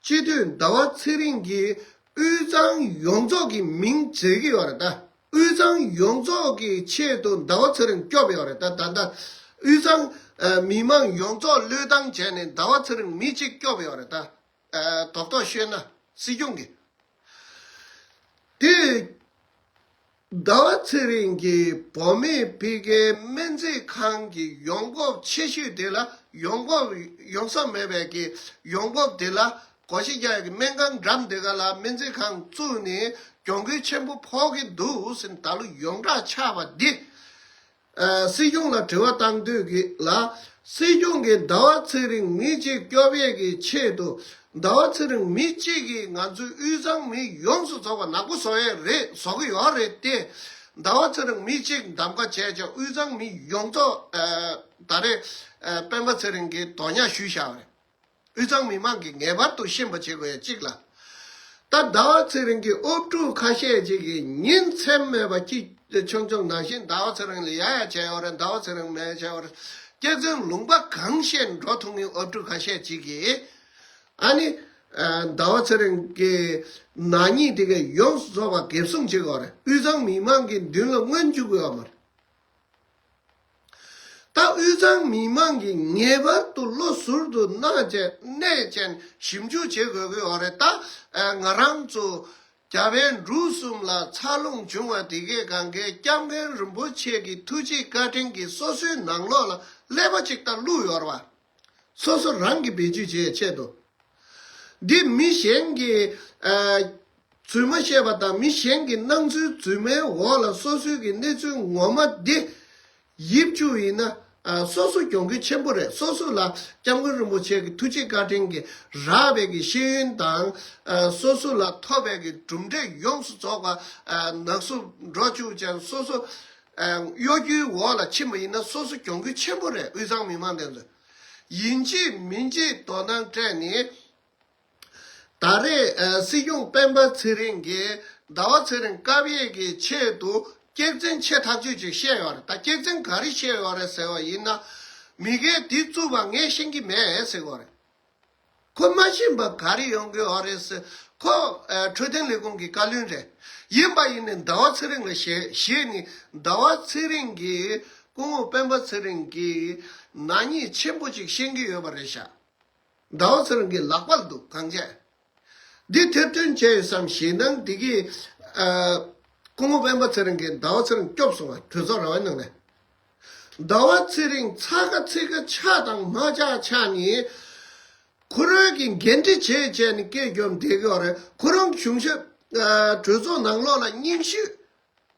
སྤྱི་འཐུས་ཟླ་བ་ཚེ་རིང་གིས་དབུས་གཙང་ཡོངས་རྫོགས་ཀྱི་མིང་བརྗེ་གི་ཡོད་རེད་ད། དབུས་གཙང་ཡོངས་རྫོགས་ཀྱི་ཆེད་དུ་ཟླ་བ་ཚེ་རིང་སྐྱོབ་ཡོད་རེད་ད། ད་ལྟ་དབུས་གཙང་ཨ་མི་མང་ཡོངས་རྫོགས་བློས་བཏང་བྱས་ནས་ཟླ་བ་ཚེ་རིང་མི་གཅིག་སྐྱོབ་ཡོད་རེད་ད། ཨ་རྡོག་རྡོག་ཤོད་ན་སྲིད་སྐྱོང་གིས། དེ་ཟླ་བ་ཚེ་རིང་གིས་བོད་མིའི་ཕི་ཀའི་སྨན་རྩིས་ཁང་གི་ཡོང་འབབ་ཆེ་ཤོས་དེ་ལ་ཡོང་འབབ་ཡོང་ས་མེད་པའི་གི་ཡོང་འབབ་དེ་ལ་སྒོ་ཕྱེ་རྒྱག་གི་སྨན་ཁང་འགྲམ་དེ་ག་ལ་སྨན་རྩིས་ཁང་བཙུགས་ནས་གྱོང་གུན་ཆེན་པོ་ཕོག་གི་འདུག་ཟེར་ནས་ད་ལོ་ཡོངས་གྲགས་ཆགས་པ་འདི། ཨ་སྲིད་སྐྱོང་ལ་དྲི་བ་བཏང་དུས་ཀྱི་ལ། སྲིད་སྐྱོང་གིས་ཟླ་བ་ཚེ་རིང་མི་གཅིག་སྐྱོབ་ཡས་ཀྱི་ཆེད་དུ། ཟླ་བ་ཚེ་རིང་མི་གཅིག་གིས་ང་ཚོའི་དབུས་གཙང་མི་ཡོངས་སུ་རྫོགས་པ་ནག་པོ་བཟོ་ཡས་རེད། བཟོ་གི་ཡོད་རེད་དེ། ཟླ་བ་ཚེ་རིང་མི་གཅིག་གདམ་ག་བྱས་ཀྱང་དབུས་གཙང་མི་ཡོངས་རྫོགས་ཨ་ད་རེས་ཨ་སྤེན་པ་ཚེ་རིང་གིས་དོ་མཉམ་ཞུས་བཞག་པ་རེད། དབུས་གཙང་མི་མང་གིས་ངེས་པར་དུ་ཤེས་པ་བྱེད་དགོས་ཡ་གཅིག་ལ། ད་ཟླ་བ་ཚེ་རིང་གི་དབུ་ཕྲུག་ཁ་ཤས་ཅིག་གིས་ཉིན་མཚན་མེད་པ་ཅིག་ཆུང་ཆུང་ནང་བཞིན་ཟླ་བ་ཚེ་རིང་ལ་ཡ་ཡ་བྱས་ཡོད་རེད། ཟླ་བ་ཚེ་རིང་མེད་བྱས་ཡོད་རེད། སྐྱག་རྫུན་ལུང་པ་གང་བཤད་འགྲོ་ཐུབ་མཁན་དབུ་ཕྲུག་ཁ་ཤས་ཅིག་གིས་ཨ་ནི་ཨ་ཟླ་བ་ཚེ་རིང་གི་ནག་ཉེས་དེ་ག་ཡོངས་སུ་རྫོགས་པ་འགེབས་སྲུང་བྱེད་དགོས་རེད། དབུས་གཙང་མི་མང་གི་མདུན་ལ་མངོན་འཇུག་དགོས་ཡོད་མ་རེད། ད་དབུས་གཙང་མི་མང་གིས་ངེས་པར་དུ་བློ་ཟུར་དུ་གནང་བྱས་གནས་བྱས་ཞིབ་འཇུག་བྱེད་དགོས་ཀྱི་ཡོད་རེད། ད་ཨ་ང་རང་ཚོ་རྒྱ་བལ་འབྲུག་གསུམ་ལ་འཚར་ལོངས་བྱུང་བ་དེ་གའི་སྒང་གའི་སྐྱབས་མགོན་རིན་པོ་ཆེ་གི་ཐུགས་རྗེ་བཀའ་དྲིན་གྱིས་སོ་སོའི་ནང་ལོགས་ལ་ཀླད་པ་ཅིག་ད་བླུགས་ཡོད་རེད་བ། སོ་སོ་རང་གིས་བེད་སྤྱོད་བྱེད་ཆེད་དུ། འདི་མི་གཞན་གྱིས་ཨ་རྫུན་མ་བཤད་པ་དང་མི་གཞན་གྱི་སྣང་ཚུལ་རྫུན་མའི་འོག་ལ་སོ་སོའི་གི་གནས་ཚུལ་ངོ་མ་འདི་ཡིབ་བཅུག་ཡིན་ན་ཨ་སོ་སོ་གྱོང་གུད་ཆེན་པོ་རེད། སོ་སོ་ལ་སྐྱབས་མགོན་རིན་པོ་ཆེ་གི་ཐུགས་རྗེ་བཀའ་དྲིན་གྱིས་རག་པའི་གི་ཤེས་ཡོན་དང་ཨ་སོ་སོ་ལ་ཐོབ་པའི་གི་གྲུབ་འབྲས་ཡོངས་སུ་རྫོགས་པ་ཨ་ནག་བསུབ་འགྲོ་བཅུག་ཅན་སོ་སོ་ཨ་གཡོ་སྒྱུའི་འོག་ལ་ཕྱིན་པ་ཡིན་ན་སོ་སོ་གྱོང་གུད་ཆེན་པོ་རེད། དབུས་གཙང་མི་མང་དེ་ཚོ། ཡིན་གཅིག་མིན་གཅིག་དོ་སྣང་སྤྲད་ནས། ད་རེས་ཨ་སྲིད་སྐྱོང་སྤེན་པ་ཚེ་རིང་གིས་ཟླ་བ་ཚེ་རིང་བཀབ་ཡས་ཀྱི་ཆེད་དུ་སྐྱག་རྫུན་ཆེ་ཐག་ཆོད་ཅིག་བཤད་ཡོད་རེད། ད་སྐྱག་རྫུན་ག་རེ་བཤད་ཡོད་རེད་ཟེར་བ་ཡིན་ན། མི་སྒེར་འདི་བཙུགས་པ་ངས་ཤེས་ཀྱི་མེད་ཟེར་གྱི་ཡོད་རེད། ཁོ་མ་ཤེས་པ་ག་རེ་ཡོང་གི་ཡོད་རེད་ཟེར། ཁོ་ཨ་འཕྲོད་བསྟེན་ལས་ཁུངས་ཀྱི་བཀའ་བློན་རེད། ཡིན་པ་ཡིན་ནའི་ཟླ་བ་ཚེ་རིང་ལ་ཞེད་ཞེད་ནས་ཟླ་བ་ཚེ་རིང་གིས་སྐུ་ངོ་སྤེན་པ་ཚེ་རིང་གིས་ནག་ཉེས་ཆེན་པོ་ཅིག་བཤད་ཀྱི་ཡོད་པ་རེད་ཤག་ཟླ་བ་ཚེ་རིང་གི་ལག་པར་འདུག་གང་བྱས། འདི་ཐེར་འདོན་བྱས་ཡོད་བསམ། ཞེད་སྣང་འདི་གིས་ཨ་སྐུ་ངོ་སྤེན་པ་ཚེ་རིང་གིས་ཟླ་བ་ཚེ་རིང་སྐྱོབ་སོང་བ། གྲོས་ཚོགས་ར་བའི་ནང་ནས། ཟླ་བ་ཚེ་རིང་ཚ་ཁ་ཚིག་ཁ་ཆག་དང་མ་ཆག་ཆག་ནས་ཁོ་རང་གིས་འགན་འཁྲི་བྱས་བྱས་ནས་སྐད་རྒྱོབ་བསྡད་ཀྱི་ཡོད་རེད། ཁོ་རང་གཞུང་ཞབས་ཨ་གྲོས་ཚོགས་ནང་ལོགས་ལ་རྙིང་ཤོས།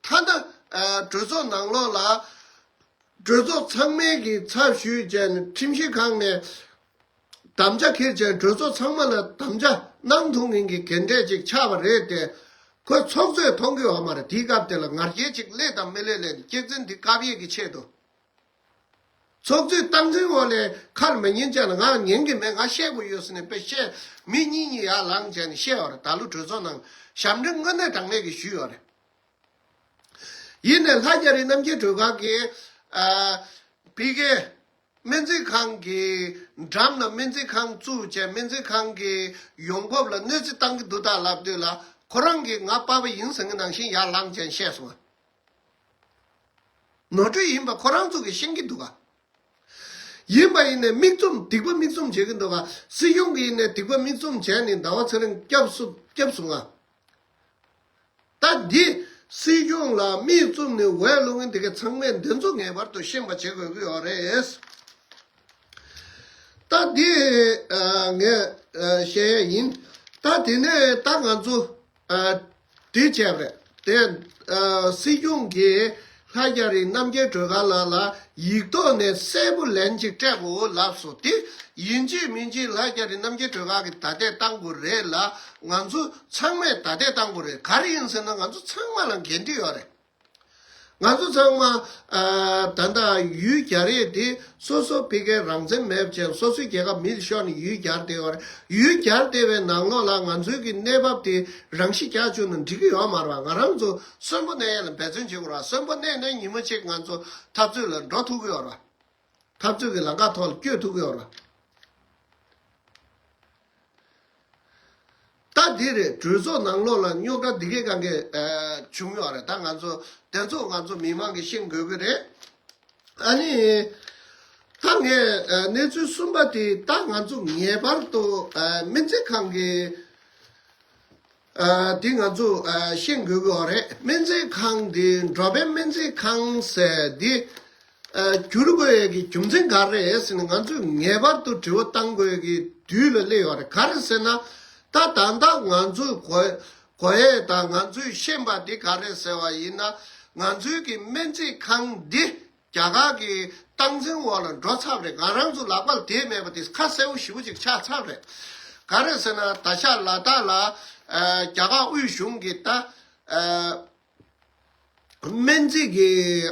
ད་ལྟ་ ཨ་གྲོས་ཚོགས་ནང་ལོགས་ལ་གྲོས་ཚོགས་ཚང་མའི་གི་ཚབ་ཞུས་བྱས་ནས་ཁྲིམས་ཞིབ་ཁང་ནས་དམ་བཅའ་འཁྱེར་བྱས་གྲོས་ཚོགས་ཚང་མ་ལ་དམ་བཅའ་གནང་ཐུབ་མཁན་གྱི་རྒན་གྲས་ཅིག་ཆགས་པ་རེད་དེ། ཁོས་ཚོགས་གཙོས་མཐོང་གི་ཡོད་མ་རེད། དེའི་སྐབས་དེ་ལ་ང་རྒྱལ་ཅིག་སླེབས་དང་མི་སླེབས་ལས་ནས་སྐྱག་རྫུན་འདི་བཀབ་ཡས་ཀྱི་ཆེད་དུ། ཚོགས་གཙོས་སྟངས་འཛིན་འོག་ལས་ཁར་མི་ཉན་ཅག་ལ་ང་ཉན་གྱི་མེད། ང་བཤད་དགོས་ཡོད་ཟེར་ནས་དཔེ་བཤད། མི་གཉིས་གཉིས་ཡར་ལངས་བྱས་ནས་བཤད་ཡོད་རེད། ད་ལོ་གྲོས་ཚོགས་ནང་ཞབས་འདྲེན་དངོས་གནས་དྲང་གནས་ཀྱི་ཞུས་ཡོད་རེད། ཡིན་ནས་ལྷ་རྒྱ་རི་རྣམ་རྒྱལ་སྒྲོལ་དཀར་གྱིས་ཨ་ཕ་གིའི་སྨན་རྩིས་ཁང་གི་འགྲམ་ལ་སྨན་རྩིས་ཁང་བཙུགས་བྱས་སྨན་རྩིས་ཁང་གི་ཡོང་འབབ་ལ་གནོད་འཚེ་བཏང་གི་འདུག་ད་ལབ་དུས་ལ་ཁོ་རང་གིས་ང་པ་ཕ་ཡིན་ཟེར་མཁན་ནང་བཞིན་ཡར་ལངས་བྱས་བཤད་སོང་། ནོར་འཁྲུལ་ཡིན་པ་ཁོ་རང་ཚོ་གིས་ཤེས་ཀྱི་འདུག་ག་ཡིན་པ་ཡིན་ནས་མིག་བཙུམ་སྡིག་པ་མིག་བཙུམ་བྱེད་ཀྱི་འདུག་ག་སྲིད་གཞུང་གིས་ཡིན་ནས་སྡིག་པ་མིག་བཙུམ་བྱས་ནས་ཟླ་བ་ཚེ་རིང་སྐྱབས་སུ་སྐྱབས་སོང་ང་། ད་འདི་སྲིད་གཞུང་ལ་མིག་བཙུམ་ནས་འོས་བླུག་མཁན་དེ་ག་ཚང་མས་འདི་ཚོ་ངེས་པར་དུ་ཤེས་པ་བྱེད་དགོས་ཀྱི་ཡོད་རེད། ད་འདི་ཨ་ངས་ཨ་བཤད་ཡས་ཡིན། ད་དེ་ནས་ད་ང་ཚོ་ཨ་འདི་བྱས་པ་རེད་དེ། ཨ་སྲིད་སྐྱོང་གིས་ལྷ་རྒྱ་རི་རྣམ་རྒྱལ་སྒྲོལ་དཀར་ལགས་ལ་ཡིག་ཐོག་ནས་གསལ་པོ་ལན་ཅིག་སྤྲད་དགོས་ལབ་སོང་། དེ་ཡིན་གཅིག་མིན་གཅིག་ལྷ་རྒྱ་རི་རྣམ་རྒྱལ་སྒྲོལ་དཀར་གྱིས་ད་ལྟ་བཏང་དགོས་རེད་ལ། ང་ཚོ་ཚང་མས་ད་ལྟ་བཏང་དགོས་རེད། ག་རེ་ཡིན་ཟེར་ན་ང་ཚོ་ཚང་མ་ལ་འགན་འཁྲི་ཡོད་རེད། ང་ཚོ་ཚང་མ་ཨ་ད་ལྟ་ཡུལ་གྱར་ཡས་དེ་སོ་སོ་ཕ་གིར་རང་བཙན་མེད་པ་བྱས་སོ་སོའི་རྒྱལ་ཁབ་མེ་ཤོར་ནས་ཡུལ་གྱར་བསྡད་ཡོད་རེད། ཡུལ་གྱར་བསྡད་པའི་ནང་ལོགས་ལ་ང་ཚོའི་གི་གནས་བབ་དེ་རང་ཤི་རྒྱག་བཅུག་ན་འགྲིག་གི་ཡོད་མ་རེད་པ། ང་རང་ཚོ་གསོན་པོ་གནས་ཡས་ལ་འབད་བརྩོན་བྱེད་དགོས་རེད་པ། གསོན་པོ་གནས་ནས་ཉིན་མོ་གཅིག་ང་ཚོ་འཐབ་རྩོད་ལ་འགྲོ་ཐུབ་ཀྱི་ཡོད་རེད་པ། འཐབ་རྩོད་ཀྱི་ལམ་ཁ་ཐོག་ལ་བསྐྱོད་ཐུབ་ཀྱི་ཡོད་རེད་པ། ད་འདི་རེད། གྲོས་ཚོགས་ནང་ལོགས་ལ་རྙོག་དྲ་འདི་གའི་སྒང་གའི་ཨ་བྱུང་ཡོད་རེད། ད་ང་ཚོ་དེ་ཚོ་ང་ཚོ་མི་མང་གིས་ཤེས་དགོས་ཀྱི་རེད། ཨ་ནི་ད་ངས་ཨ་གནས་ཚུལ་གསུམ་པ་དེ་ད་ང་ཚོ་ངེས་པར་དུ་ཨ་སྨན་རྩིས་ཁང་གི་ཨ་འདི་ང་ཚོ་ཨ་ཤེས་དགོས་ཀྱི་ཡོད་རེད། སྨན་རྩིས་ཁང་འདི་འགྲོ་ཕན་སྨན་རྩིས་ཁང་ཟེར་འདི་ཨ་བསྒྱུར་དགོས་ཡས་ཀྱི་རྒྱུ་མཚན་ག་རེ་རེད་ཟེར་ན་ང་ཚོས་ངེས་པར་དུ་དྲི་བ་བཏང་དགོས་ཡས་ཀྱི་དུས་ལ་སླེབས་ཡོད་རེད། ག་རེ་ཟེར་ན་ད་ད་ལྟ་ང་ཚོས་གོ་གོ་ཡས་དང་ང་ཚོས་ཤེས་པ་འདི་ག་རེ་ཟེར་བ་ཡིན་ན་ང་ཚོའི་གི་སྨན་རྩིས་ཁང་འདི་རྒྱ་གར་གྱི་སྟངས་འཛིན་འོག་ལ་འགྲོ་ཚར་བ་རེད། ང་རང་ཚོ་ལག་པ་ལ་དེ་མེད་པ་དེ་ཁ་གསལ་པོ་ཞེ་པོ་ཅིག་ཆགས་ཚར་བ་རེད། ག་རེ་ཟེར་ན་ད་ཆ་ལ་དྭགས་ལ་ཨ་རྒྱ་གར་དབུས་གཞུང་གི་ད་ཨ་སྨན་རྩིས་ཀྱི་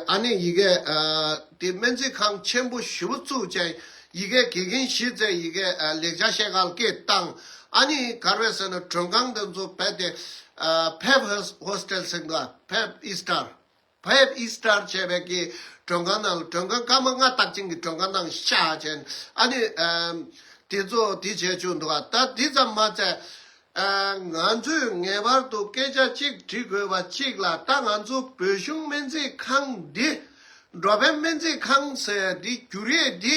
ཨ་ནི་ཡི་གེ་ཨ་དེ་སྨན་རྩིས་ཁང་ཆེན་པོ་ཞེ་པོ་བཙུགས་བྱས་ཡི་གེ་དགེ་རྒན་གཞི་རྩའི་ཡི་གེ་ཨ་ལེགས་ཆ་བཤད་གར་སྐད་བཏང་། ཨ་ནི་ག་རེ་ཟེར་ན་མགྲོན་ཁང་དེ་ཚོ་རྦད་དེ་ཨ་ཕེབ་ཧོ་སི་ཊལ་ཟེར་གི་འདུག་ཕེབ་ཨི་སི་ཊར། ཕེབ་ཨི་སི་ཊར་བྱས་པའི་གི་མགྲོན་ཁང་ནང་ལ་མགྲོན་ཁང་སྐར་མ་ལྔ་རྟགས་ཅན་གྱི་མགྲོན་ཁང་ནང་བཞག་བྱས། ཨ་ནི་ཨ་དེ་ཚོ་དེ་བྱས་བཅུག་འདུག་ད་དེ་ཙམ་མ་ཚད་ཨ་ང་ཚོས་ངེས་པར་དུ་སྐད་ཆ་གཅིག་འདྲི་དགོས་པ་གཅིག་ལ། ད་ང་ཚོ་བོད་གཞུང་སྨན་རྩིས་ཁང་འདི་འགྲོ་ཕན་སྨན་རྩིས་ཁང་ཟེར་འདི་བསྒྱུར་ཡས་འདི་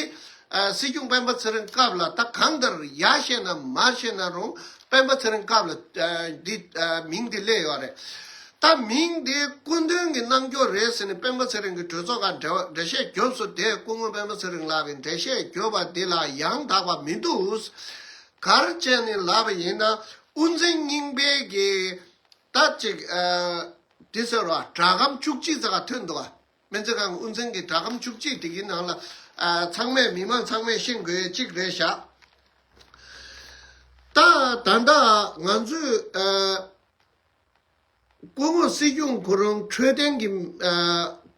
ཨ་སྲིད་སྐྱོང་སྤེན་པ་ཚེ་རིང་སྐབས་ལ་ད་གང་ལྟར་ཡར་བཤད་ན་མར་བཤད་ན་རུང་སྤེན་པ་ཚེ་རིང་སྐབས་ལ་ཨ་འདི་ཨ་མིང་འདི་སླེབས་ཡོད་རེད། ད་མིང་འདི་སྐུ་མདུན་གྱིས་གནང་རྒྱུ་རེད་ཟེར་ནས་སྤེན་པ་ཚེ་རིང་གིས་གྲོས་ཚོགས་ཁག་འགྲེལ་བ་འགྲེལ་བཤད་བརྒྱབ་སོང་། དེ་སྐུ་ངོ་སྤེན་པ་ཚེ་རིང་ལགས་ཀྱིས་འགྲེལ་བཤད་བརྒྱབ་པ་འདི་ལ་ཡང་དག་པ་མི་འདུག་ག་རེ་བྱས་ནས་ལབ་པ་ཡིན་ན་དབུ་འཛིན་རྙིང་པའི་གི་ད་ཅིག་ཨ་འདི་ཟེར་བ་སྦྲག་སྒམ་བཅུ་གཅིག་ཙམ་ཐོན་འདུག་ག་སྨན་རྩིས་ཁང་དབུ་འཛིན་གྱི་སྦྲག་སྒམ་བཅུ་གཅིག་དེ་གི་ནང་ལ་ཨ་ཚང་མས་མི་མང་ཚང་མས་ཤེས་དགོས་གཅིག་རེད་བཞག་ད་ད་ལྟ་ང་ཚོས་ཨ་སྐུ་ངོ་སྲིད་སྐྱོང་ཁོ་རང་འཕྲོད་བསྟེན་གྱི་ཨ་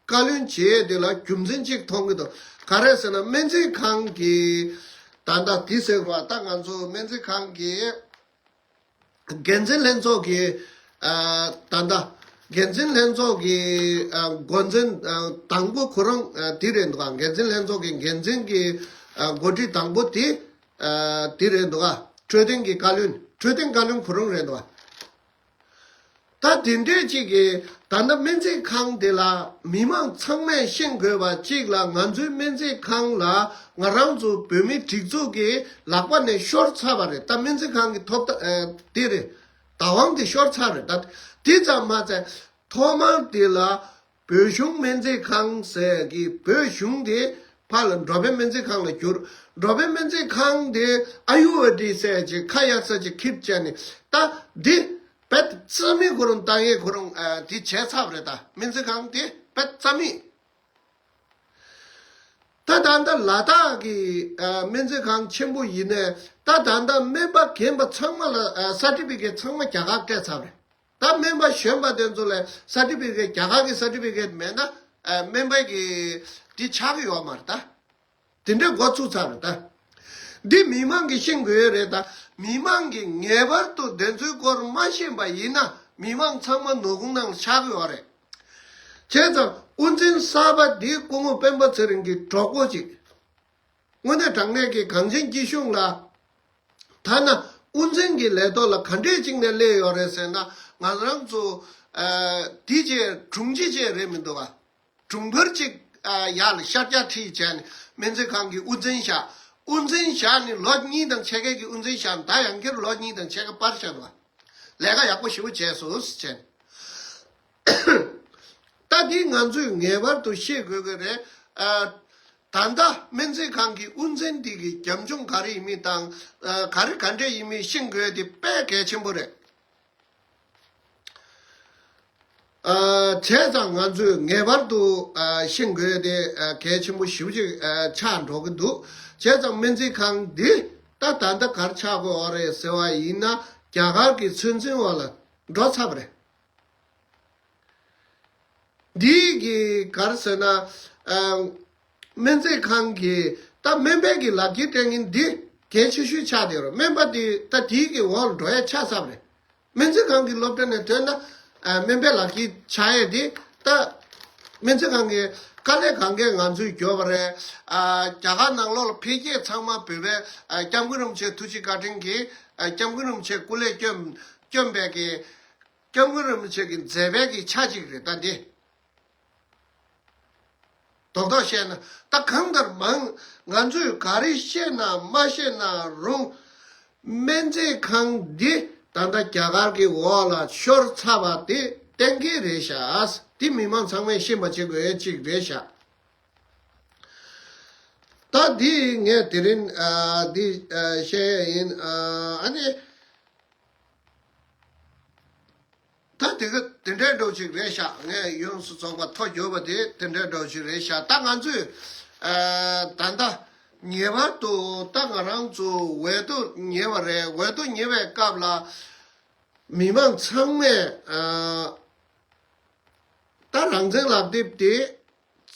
བཀའ་བློན་བྱེད་ཡས་དེ་ལ་རྒྱུ་མཚན་གཅིག་མཐོང་གི་འདུག་ག་རེ་ཟེར་ན་སྨན་རྩིས་ཁང་གི་ད་ལྟ་དེ་ཟེར་བ་ད་ང་ཚོ་སྨན་རྩིས་ཁང་གི་འགན་འཛིན་ལྷན་ཚོགས་ཀྱི་ཨ་ད་ལྟ་འགན་འཛིན་ལྷན་ཚོགས་ཀྱི་ཨ་འགོ་འཛིན་ཨ་དང་པོ་ཁོ་རང་ཨ་དེ་རེད་འདུག་ག་འགན་འཛིན་ལྷན་ཚོགས་ཀྱི་འགན་འཛིན་གྱི་ཨ་འགོ་ཁྲིད་དང་པོ་དེ་ཨ་དེ་རེད་འདུག་ག་འཕྲོད་བསྟེན་གྱི་བཀའ་བློན་འཕྲོད་བསྟེན་བཀའ་བློན་ཁོ་རང་རེད་འདུག་ག་ད་དེ་འདྲས་ཅིག་གིས་ད་ལྟ་སྨན་རྩིས་ཁང་དེ་ལ་མི་མང་ཚང་མས་ཤེས་དགོས་པ་གཅིག་ལ་ང་ཚོའི་སྨན་རྩིས་ཁང་ལ་ང་རང་ཚོ་བོད་མི་སྒྲིག་འཛུགས་ཀྱི་ལག་པ་ནས་ཤོར་ཚར་བ་རེད། ད་སྨན་རྩིས་ཁང་གི་ཐོབ་ཐང་ཨ་དེ་རེད། བདག་དབང་དེ་ཤོར་ཚར་རེད། ད་དེ་ཙམ་མ་ཚད་ཐོག་མར་དེ་ལ་བོད་གཞུང་སྨན་རྩིས་ཁང་ཟེར་གི་བོད་གཞུང་དེ་ཕར་ལ་འགྲོ་ཕན་སྨན་རྩིས་ཁང་ལ་བསྒྱུར། འགྲོ་ཕན་སྨན་རྩིས་ཁང་དེ་ཨ་ཡུ་ཝེ་ཌི་ཟེར་ཅིག་ཁ་གཡར་ས་ཅིག་ཁྱེར་བྱས་ནས་ད་འདི་ རྦད་རྩ་མེད་ཁོ་རང་བཏང་ཡས་ཁོ་རང་ཨ་དེ་བྱས་ཚར་བ་རེད། ད་སྨན་རྩིས་ཁང་དེ་རྦད་རྩ་མེད། ད་ད་ལྟ་ལ་དྭགས་ཀྱི་ཨ་སྨན་རྩིས་ཁང་ཆེན་པོ་ཡིན་ནའི་ད་ད་ལྟ་སྨན་པ་རྒན་པ་ཚང་མ་ལ་ཨ་སར་ཊི་ཕི་ཀེཊ་ཚང་མ་རྒྱ་གར་སྤྲད་ཚར་བ་རེད། ད་སྨན་པ་གཞོན་པ་དེ་ཚོ་ལ་སར་ཊི་ཕི་ཀེཊ་རྒྱ་གར་གྱི་སར་ཊི་ཕི་ཀེཊ་མེད་ན་ཨ་སྨན་པ་གི་དེ་ཆགས་ཀྱི་ཡོད་མ་རེད་ད། དེ་འདྲའི་འགོ་ཚུགས་ཚར་རེད་ད། འདི་མི་མང་གིས་ཤེས་དགོས་རེད་ད། མི་མང་གིས་ངེས་པར་དུ་དེ་ཚོའི་སྐོར་མ་ཤེས་པ་ཡིན་ན་མི་མང་ཚང་མ་ནོར་ཁུང་ནང་ལ་ཆགས་ཀྱི་ཡོད་རེད། བྱས་ཙང་དབུ་འཛིན་གསར་པ་འདི་སྐུ་ངོ་སྤེན་པ་ཚེ་རིང་གི་གྲོགས་པོ་ཅིག་དངོས་གནས་དྲང་གནས་ཀྱི་གངས་ཅན་སྐྱིད་གཤོངས་ལ། ཐ་ན་དབུ་འཛིན་གྱི་ལས་ཐོག་ལ་ག་འདྲས་ཅིག་ནས་སླེབས་ཡོད་རེད་ཟེར་ན་ང་རང་ཚོ་ཨ་དེ་བྱས་དྲུང་ཆེ་བྱས་རེད་མི་འདུག་ག་དྲུང་འཕར་གཅིག་ཨ་ཡར་ལ་ཤར་རྒྱག་ཁྲིད་བྱས་ནས་སྨན་རྩིས་ཁང་གི་དབུ་འཛིན་བཞག་དབུ་འཛིན་བཞག་ནས་ལོ་གཉིས་དང་ཕྱེད་ཀའི་གི་དབུ་འཛིན་བཞག་ད་ཡང་བསྐྱར་ལོ་གཉིས་དང་ཕྱེད་ཀ་སྤར་བཞག་འདུག་ལས་ཀ་ཡག་པོ་ཞེ་པོ་བྱས་སོང་ཟེར་བྱས་ནས། ད་འདི་ང་ཚོས་ངེས་པར་དུ་ཤེས་དགོས་ཀྱི་རེད། ཨ་ད་ལྟ་སྨན་རྩིས་ཁང་གི་དབུ་འཛིན་འདི་གི་རྒྱབ་ལྗོངས་ག་རེ་ཡིན་མིན་དང་ཨ་ག་རེ་ག་འདྲས་ཡིན་མིན་ཤེས་དགོས་དེ་དཔེ་གལ་ཆེན་པོ་རེད། ཨ་བྱས་ཙང་ང་ཚོས་ངེས་པར་དུ་ཨ་ཤེས་དགོས་དེ་ཨ་གལ་ཆེན་པོ་ཞེ་པོ་ཅིག་ཨ་ཆགས་འགྲོ་གི་འདུག་བྱས་ཙང་སྨན་རྩིས་ཁང་འདི་ད་ད་ལྟ་ག་རེ་ཆགས་དགོས་པ་རེད་ཟེར་བ་ཡིན་ན་རྒྱ་གར་གྱི་ཚོད་འཛིན་འོག་ལ་འགྲོ་ཚར་བ་རེད། འདི་གི་ག་རེ་ཟེར་ན་ཨ་སྨན་རྩིས་ཁང་གི་ད་སྨན་པའི་གི་ལག་ཁྱེར་སྤྲད་མཁན་འདི་གལ་ཆེ་ཤོས་ཆགས་བསྡད་ཡོད་རེད། སྨན་པ་དེ་ད་དེའི་གི་འོག་ལ་འགྲོ་ཡ་ཆགས་ཚར་བ་རེད། སྨན་རྩིས་ཁང་གི་སློབ་གྲྭ་ནས་ཐོན་ན་ཨ་སྨན་པའི་ལག་ཁྱེར་ཆགས་ཡས་དེ་ད་སྨན་རྩིས་ཁང་གི་དཀའ་ལས་གང་གས་ང་ཚོས་འགྱོད་པ་རེད། ཨ་རྒྱ་གར་ནང་ལོགས་ལ་འཕེལ་རྒྱས་ཚང་མ་བོད་པའི་ཨ་སྐྱབས་མགོན་རིན་པོ་ཆེ་ཐུགས་རྗེ་བཀའ་དྲིན་གྱིས་ཨ་སྐྱབས་མགོན་རིན་པོ་ཆེ་སྐུ་ལས་བསྐྱོན་བསྐྱོན་པའི་གི་སྐྱབས་མགོན་རིན་པོ་ཆེ་གི་མཛད་པའི་གི་ཆ་གཅིག་རེད་ད་འདི། རྡོག་རྡོག་བཤད་ན་ད་གང་ལྟར་མང་ང་ཚོས་ག་རེ་བཤད་ན་མ་བཤད་ན་རུང་སྨན་རྩིས་ཁང་འདི་ད་ལྟ་རྒྱ་གར་གི་འོག་ལ་ཤོར་ཚར་བ་དེ་གཏན་འཁེལ་རེད་ཤག་འདི་མི་མང་ཚང་མས་ཤེས་པ་བྱེད་དགོས་ཡས་གཅིག་རེད་ཤག་ད་འདི་ངས་དེ་རིང་ཨ་འདི་ཨ་བཤད་ཡས་ཡིན། ཨ་ཨ་ནི། ད་དེ་ག་དེ་འདྲའི་འདྲ་ཅིག་རེད་ཤག་ངས་ཡོངས་སུ་རྫོགས་པ་ཐོ་བསྒྱུར་བ་དེ་དེ་འདྲའི་འདྲ་ཅིག་རེད་ཤག་ད་ང་ཚོས་ཨ་ད་ལྟ་ངེས་པར་དུ་ད་ང་རང་ཚོ་འོས་བསྡུ་ཉེ་བ་རེད། འོས་བསྡུ་ཉེ་བའི་སྐབས་ལ་མི་མང་ཚང་མས་ཨ་ད་རང་བཙན་ལག་དེབ་དེ།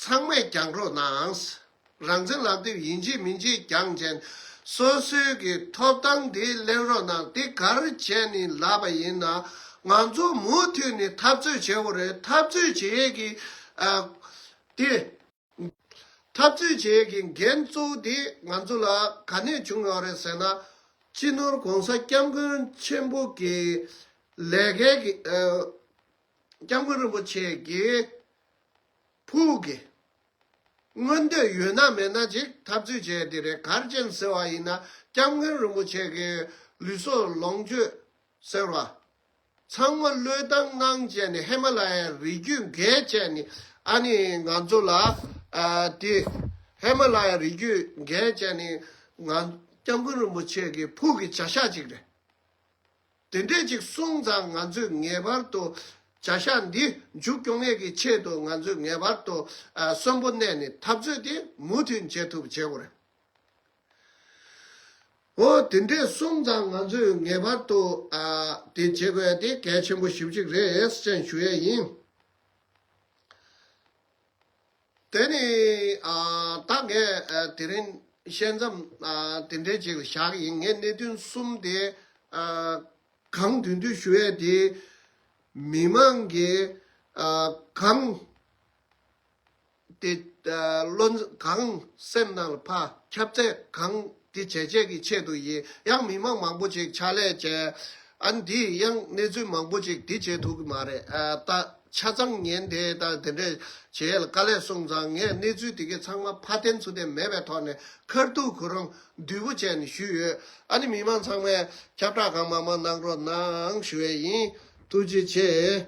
ཚང་མས་བགྱང་རོགས་གནང་། རང་བཙན་ལག་དེབ་ཡིན་གཅིག་མིན་གཅིག་བགྱངས་བྱས་སོ་སོའི་གི་ཐོབ་ཐང་དེ་ལེན་རོགས་གནང་། དེ་ག་རེ་བྱས་ནས་ལབ་པ་ཡིན་ན་ང་ཚོ་མུ་མཐུད་ནས་འཐབ་རྩོད་བྱེད་དགོས་རེད། འཐབ་རྩོད་བྱེད་ཡས་ཀྱི་ཨ་དེ་འཐབ་རྩོད་བྱེད་ཡས་ཀྱི་འགན་གཙོ་བོ་དེ་ང་ཚོ་ལ་ག་ནས་བྱུང་ཡོད་རེད་ཟེར་ན་སྤྱི་ནོར་༸གོང་ས་༸སྐྱབས་མགོན་ཆེན་པོ་གི་ལས་ཀའི་གི་ཨ་སྐྱབས་མགོན་རིན་པོ་ཆེ་གི་ཕུགས་ཀྱི་མངོན་འདོད་ཡོད་ན་མེད་ན་ཅིག་འཐབ་རྩོད་བྱས་དེ་རེད། ག་རེ་བྱས་ཟེར་བ་ཡིན་ན་སྐྱབས་མགོན་རིན་པོ་ཆེ་གི་ལུས་སྲོག་ལོངས་སྤྱོད་ཟེར་བ་ཚང་མ་བློས་བཏང་གནང་བྱས་ནས་ཧི་མ་ལ་ཡའི་རི་རྒྱུད་འགེལ་བྱས་ནས་ཨ་ནི་ང་ཚོ་ལ་ཨ་དེ་ཧི་མ་ལ་ཡའི་རི་རྒྱུད་འགེལ་བྱས་ནས་ང་སྐྱབས་མགོན་རིན་པོ་ཆེ་གི་ཕུགས་ཀྱི་བྱ་གཞག་ཅིག་རེད། དེ་འདྲས་ཅིག་གསུངས་ཙང་ང་ཚོས་ངེས་པར་དུ་བྱ་གཞག་འདི་མཇུག་སྐྱོང་ཡས་ཀྱི་ཆེད་དུ་ང་ཚོས་ངེས་པར་དུ་ཨ་གསོན་པོ་གནས་ནས་འཐབ་རྩོད་དེ་མུ་མཐུད་བྱེད་ཐུབ་བྱེད་དགོས་རེད། འོ་དེ་འདྲས་གསུངས་ཙང་ང་ཚོས་ངེས་པར་དུ་ཨ་དེ་བྱེད་དགོས་ཡ་དེ་གལ་ཆེན་པོ་ཞེ་པོ་ཅིག་རེད་ཅེས་ཞུ་ཡས་ཡིན། དེ་ནི་ཨ་ད་ངས་ཨ་དེ་རིང་བཤད་མཚམས་ཨ་དེ་འདྲའི་ཅིག་ལ་བཞག་གི་ཡིན། ངས་གནད་དོན་གསུམ་དེ་ཨ་གང་དོན་དུ་ཞུ་ཡས་དེ་མི་མང་གིས་ཨ་གང་དེ་ཨ་བློ་གང་སེམས་ནང་ལ་ཕར་ཁྱབ་ཚད་གང་དེ་བྱས་བྱས་ཀྱི་ཆེད་དུ་ཡིན། ཡང་མི་མང་མང་པོ་ཅིག་ཕྱག་ལས་བྱས། ཨ་འདི་ཡང་གནས་ཚུལ་མང་པོ་ཅིག་འདི་བྱེད་ཐུབ་ཀྱི་མ་རེད། ཨ་ད་ཆ་ཚང་ཉན་དེ་ད་དེ་འདྲས་བྱེད་ཡས་ལ་དཀའ་ལས་སོང་ཙང་ངས་གནས་ཚུལ་དེ་གའི་ཚང་མ་ཕར་འཐེན་ཚུར་འཐེན་མེད་པའི་ཐོག་ནས་ཁ་ཐུག་ཁོ་རང་བསྡུས་པོ་བྱས་ནས་ཞུས་ཡོད། ཨ་ནི་མི་མང་ཚང་མས་ཁྱབ་བསྒྲགས་གང་མང་མང་གནང་རོགས་གནང་ཞུ་ཡས་ཡིན། ཐུགས་རྗེ་ཆེ།